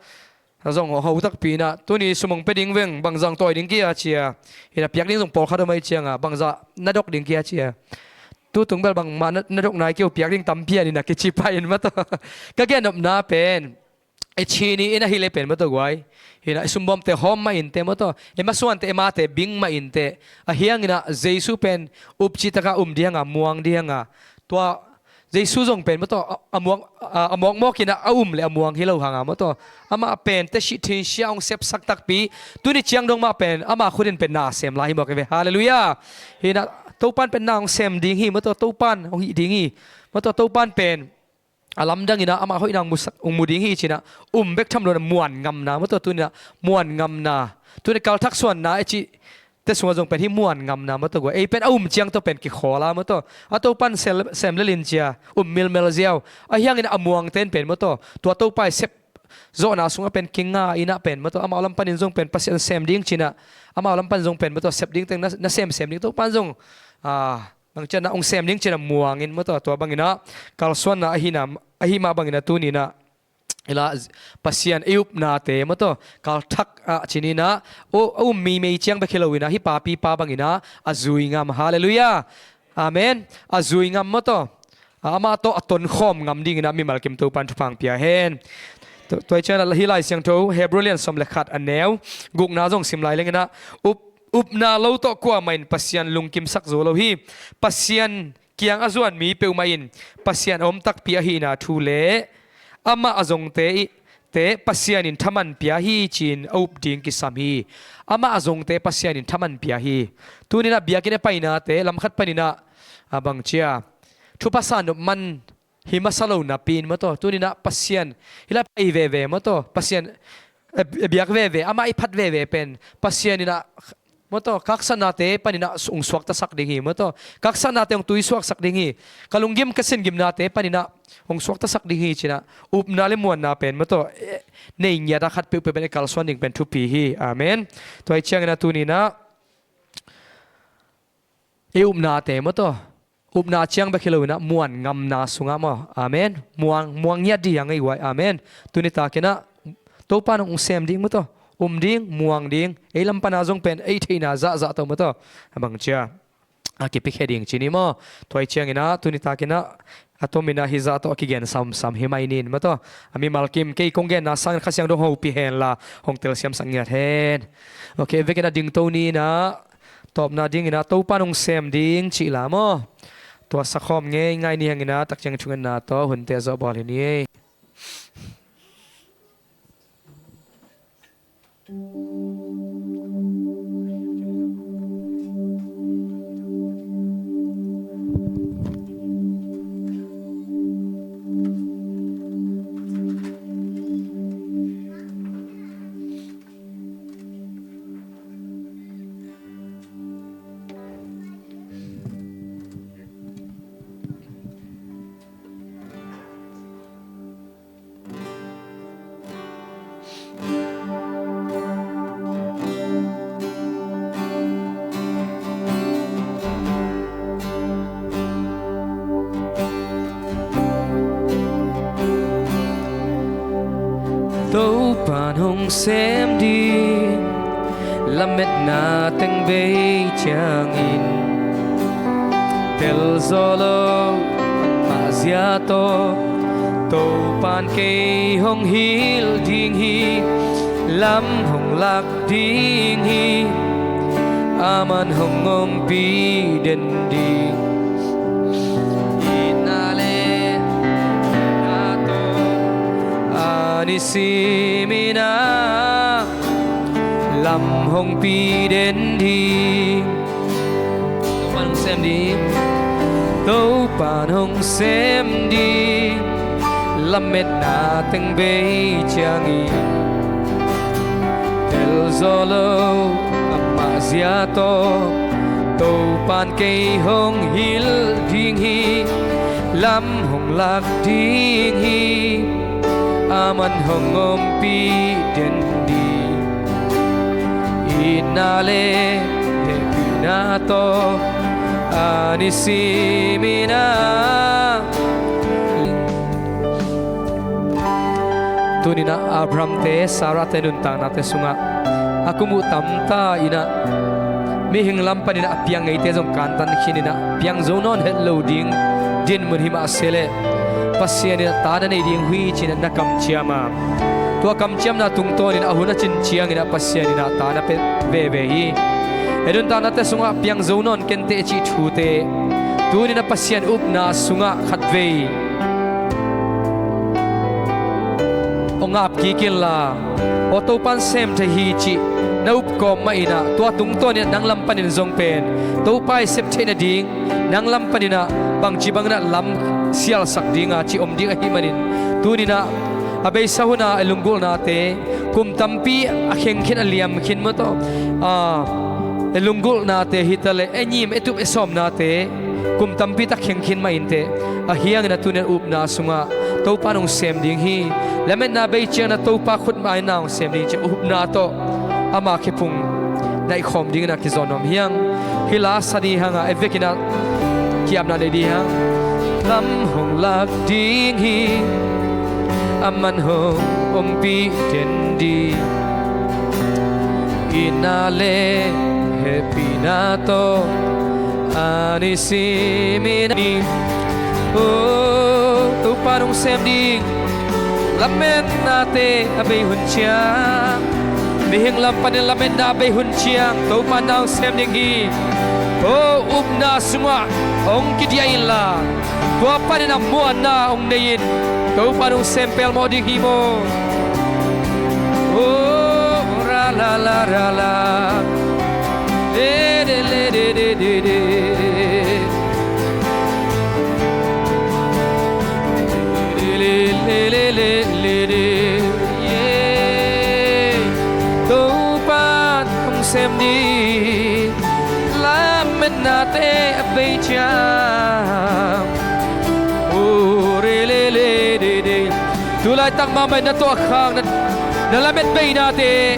zong ho takpi in ah tuni sum hong pia ding veng, bangzah hong tawi ding kia cia. Hi in ah piak ding zong pawlkhat om ahih ciangah bangzah na dok ding kia cia. Tutung bel bangmah na, na dok nai kei uh, piak ding tampi a ni in ah kici pah in maw tawh. Ka gen nopna pen i chin in ahih leh pen maw tawh guai. Hi in ah i sumbawmte hawm mah inteh maw tawh, i masuante, i mate bing mah inteh. Ahih hangin ah Jesu pen up cihtak a um ding a, muang ding a. Tua Jesu zong pen maw tawh a, a muang, a, a mawkmawk in ah a um leh a muang hi lo hang a maw tawh, amah pen teh sih thin sia hong sepsak takpi. Tuni ciang dong mah pen ama khut in pen na sem lai hi mawk hi ve. Halleluiah. Hi in ah Topa in pen na hong sem ding hi maw tawh, Topa in hong hih ding hi maw tawh, Topa in pen a lamdang in ah amah hoihna hong musak, hong mu ding hi ci-in ah um bek tham lo in ah muan ngamna maw tawh, tuni in ah muan ngamna. Tuni kalthak suanna i cihte sungah zong pen hih muan ngamna maw tawh guai. Ei pen a um ciang tawh pen kikhawl a maw tawh, a Topa in sem, sem lel in cia um milmel ziau. Ahih hangin a muangte in pen maw tawh tua Topa i sep zawhna sungah pen kinga in ah pen maw tawh, amau lam panin zong pen Pasian sem ding ci-in ah, amau lam pan zong pen maw tawh sep ding teng na, na semsem ding, Topa in zong, ah, bang ciang na hong sem ding ci-in ah muang in maw tawh, tua bangin ah kalsuanna ahihna, ahih mah bangin ah tuni in ah i la Pasian i upnate maw tawh kalthak ah ci-in ah, o, a um meimei ciang bek hi lo in ah hih papipa bangin ah a zui ngam. Halleluiah. Amen. A zui ngam maw tawh, a, amah tawh a tonkhawm ngam dingin ah mimal kim Topa in thupha hong pia hen. Tu, tua ahih ciangin ah hih Lai Siangtho Hebrew lian sawm leh khat a neu gukna zong sim lai leng in ah, up, upna lo tawh kuamah in Pasian lungkimsak zo lo hi. Pasian kiang a zuan mi peuhmah in Pasian a om takpi ahihna thu leh amah a zongte i te Pasian in thaman pia hi ci-in a up ding kisam hi. Amah zongte Pasian in thaman pia hi. Tuni-in ah biakinn a painate lamkhat panin ah, a bang ci a, thupha sa nop man hi masa lo napi-in maw taw, tuni-in ah Pasian i la pai veve maw taw, Pasian, eh, biak veve, amah i phat veve pen Pasian in ah maw taw, ka haksatnate panin ah hong suaktasak ding hi maw taw, ka haksatnate hong tuisuaksak ding hi, ka lunggim ka singimnate panin ah hong suaktasak ding hi ci-in ah upna le muanna pen maw taw, eh, nei ngiat a khat peuhpeuh pen i kalsuan ding pen thupi hi. Amen. Tua ahih ciangin ah tuni-in ah i upnate maw taw, upna ciang bek hi lo-in ah muan ngamna sungah maw. Amen. Muang, muang ngiat ding hi hang ei guai. Amen. Tuni takin ah Topa in hong sem ding maw taw, um ding, muang ding, ei lam pan a zong pen ei theihna zahzah tawh maw taw, a bang ci a, a kipiakhia ding ci ni maw. Tua ahih ciangin ah tuni takin ah a tomin ah hih zah tawh a kigen samsam hi mai ning maw taw. A mimal kim kei kong genna sangin Kha Siangtho hong hopih hen la, hong telsiamsak ngiat hen. Ok, vekin ah dingto ni-in ah tawpna dingin ah Topa in hong sem ding cih la maw. Tua sakhawm ngeingai ni hangin ah takciang thungetna tawh hunte zawh bawl hi ni. Topa'n hong sem ding lametna teng bei ciangin, telzaw lo amah zia tawh Topa'n kei hong hilh ding hi. Lam hong lak ding hi, aman hong ompih den ding. Itna le na tawh a nisim in ah lam hong ompih den ding. Topa'n hong sem ding, Topa'n hong sem ding lametna teng bei ciangin, telzaw lo amah zia tawh Topa'n kei hong hilh ding hi. Lam hong lak ding hi, aman hong ompih den ding. Itna le hehpihna tawh a nisim in ah. Tuni-in ah Abraham-te, Sarah-te nuntaknate sungah a kum uh tamta in ah mihing lam panin ah a piang ngeite zong kantan khin in ah piang zo nawn het lo ding dinmun hi mah se leh, Pasian in ah ta na nei ding uh hi ci-in ah na kamciam a, tua kamciamna tungtawnin a hun a cin ciangin ah Pasian in ah ta na pia veve hi. I nuntaknate sungah piang zo nawn kenteh cih thute tuni-in ah Pasian upna sungah khatvei hong ap kik inla, aw Topa'n sem thei hi cih na up kawm mah in ah, tua tungtawnin ah nang lam panin zong pen Topa i sep theih nading nang lam panin ah bangci bangin ah lam sialsak ding a cih om ding ahih manin, tuni-in ah a beisa hun a i lunggulhnate kum tampi a kheng khin, a liam khin maw taw, a, i lunggulhnate hi ta leh, i ngim, i tup, i sawmnate kum tampi tak kheng khin mah inteh, ahi hangin ah tuni-in ah upna sungah Topa'n hong sem ding hi. Lametna bei ciangin ah Topa khut mai-in ah hong sem ding hi ci-a upna tawh ama khephung naihkhawm dingin ah kizawn nuam hi hang. Hih la sa ni hang a, i vekin ah ki-apna nei ding hi hang. Lam hong lak ding hi, aman hong ompih den ding. Itna le hehpihna tawh a nisim in ah. Oh, Topa'n hong sem ding lametnate a bei hun ciang, mihing lam panin lametna a bei hun ciang Topa'n na hong sem ding hi. Oh, upna sungah hong kidiah inla, tua panin ah muanna hong nei in. Topa'n hong sem pelmawh ding hi maw. la ra la. Le de le de de de de. Le le le le le de. Yeah. Topa'n hong sem ding lametnate a bei ciang. Oh, re le le de de. Tulaitak mahmah in na tuahkhak na, na lamet beinate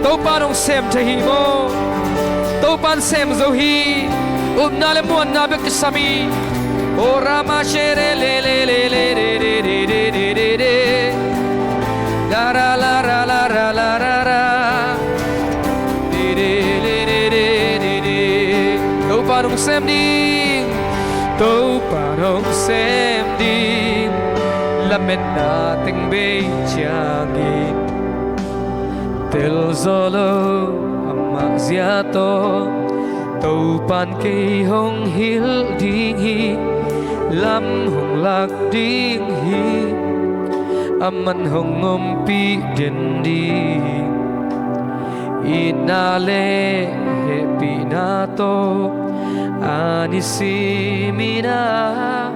Topa'n hong sem thei hi maw? Topa'n sem zo hi. Upna le muanna bek kisam hi. O rama shere le le le le de de de de de de de. La ra la ra la ra la ra ra. De de le de de de de. Topa'n hong sem ding. Topa'n hong sem ding. Lametna teng bei ciangin telzaw lo amah zia tawh Topa'n kei hong hilh ding hi. Lam hong lak ding hi. Aman hong ompih den ding. Itna le hehpihna tawh a nisim in a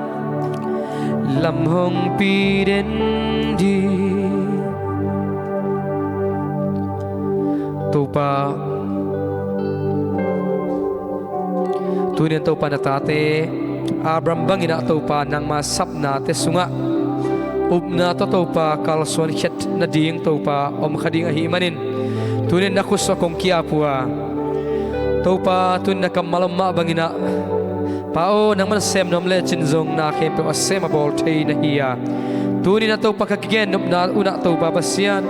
lam hong pi den ding. Topa, tuni-in Topa na tate Abraham bangin ah Topa nangma sapnate sungah upna tawh Topa kalsuan khiat nading Topa om kha ding ahih manin tuni-in na khut sungah kong ki-ap uh a, Topa, tuni-in na kammal om mah bangin ah Pa aw, nangman sem nuam lecin zong na khempeuh a sem a bawl thei na hi a, tuni-in ah Topa ka kigen nopna un ah Topa Pasian,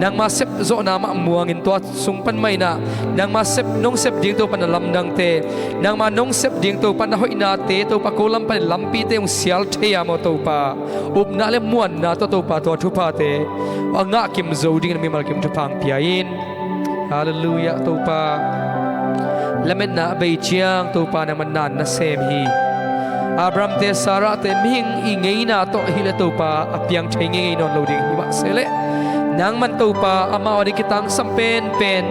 nangma sep zawhna mah muangin tua sung pan mah in ah nangma sep, nong sep ding Topa na lamdangte, nangma nong sep ding Topa na hoihnate Topa ko lam panin lampite hong sial thei a maw Topa, upna le muanna tawh Topa tua thuphate a ngah kim zo dingin mimal kim thupha hong pia in. Halleluiah Topa. Lametna a bei ciang Topa nangman na na sem hi. Abraham-te, Sarah-te mihing i ngeina tawh hileh Topa a piang thei ngeingei nawn lo ding hi mah sehleh, nangman Topa amau ading kitangsam penpen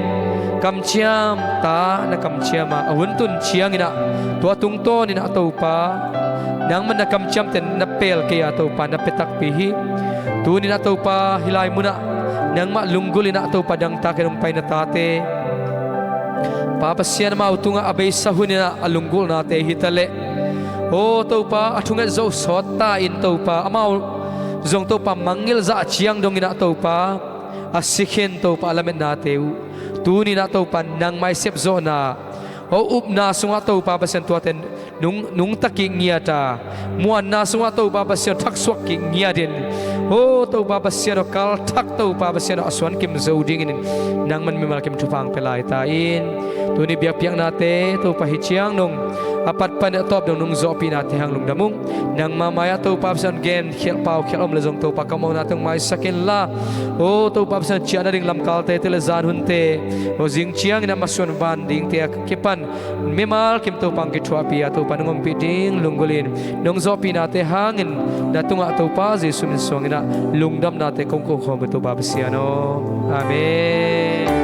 kamciam ta na kamciam a, a hun tun ciangin ah tua tungtawnin ah Topa nangman na kamciamte na pel kei a Topa na pia takpi hi. Tuni-in ah Topa hih lai munah nangmah lunggulhin ah Topa dangtak in hong pai na tate, Pa Pasian, amau tungah a beisa hunin ah a lunggulhnate hi taleh, aw Topa, a thunget zo sawt ta in Topa, amau zong Topa mangngilh zah ciang dongin ah Topa a si khin Topa a lametnate uh tuni-in ah Topa nangmah i sepzawhna, aw upna sungah Topa Pasian tuate nung, nungta kik ngiat a, muanna sungah Topa Pasian thaksuak kik ngiat in, aw Topa Pasian aw, kalthak Topa Pasian aw, a suan kim zo dingin nangman mimal kim thupha hong pia lai ta in. Tuni biakpiaknate Topa hih ciang nong a pat pan a tawp dong nong zawhpihnate hang lungdam ung. Nangma mai-ah Topa Pasian gen khialh pau khialh om le zong Topa ka mawhnate hong maisak inla, aw Topa Pasian ciah nading lamkalte te le zan hunte, aw zing ciangin a masuan van dingte a kipan mimal kim Topa hong kithuahpih a Topa nong ompih ding lunggulhin nong zawhpihnate hangin na tungah Topa Jesuh min suangin ah lungdamnate kong ko khawm uh Topa Pasian aw. Amen.